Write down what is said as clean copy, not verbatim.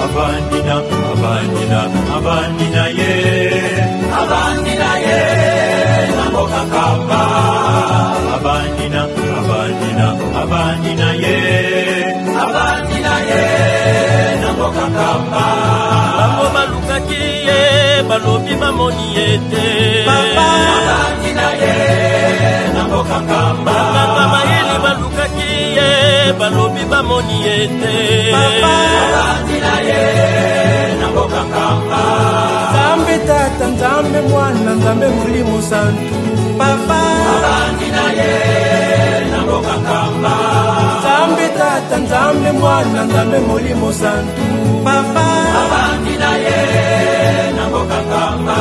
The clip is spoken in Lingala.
Avandi na, avandi na, avandi na ye. Avandi na ye na mboka Nkamba. Avandi na, avandi na, avandi na ye. Avandi na ye na mboka Nkamba. Bango balukaki ye, balobi bamoni ye te. Avandi na ye na mboka Nkamba. Banganga mayele balukaki ye, balobi bamoni ye te. Avandi na ye na mboka Nkamba. Nzambe Tata, Nzambe Mwana, Nzambe Molimo Santu. Papa. Avandi na ye na mboka Nkamba. Nzambe Tata, Nzambe Mwana, Nzambe Molimo Santu. Papa. Avandi na ye na mboka Nkamba.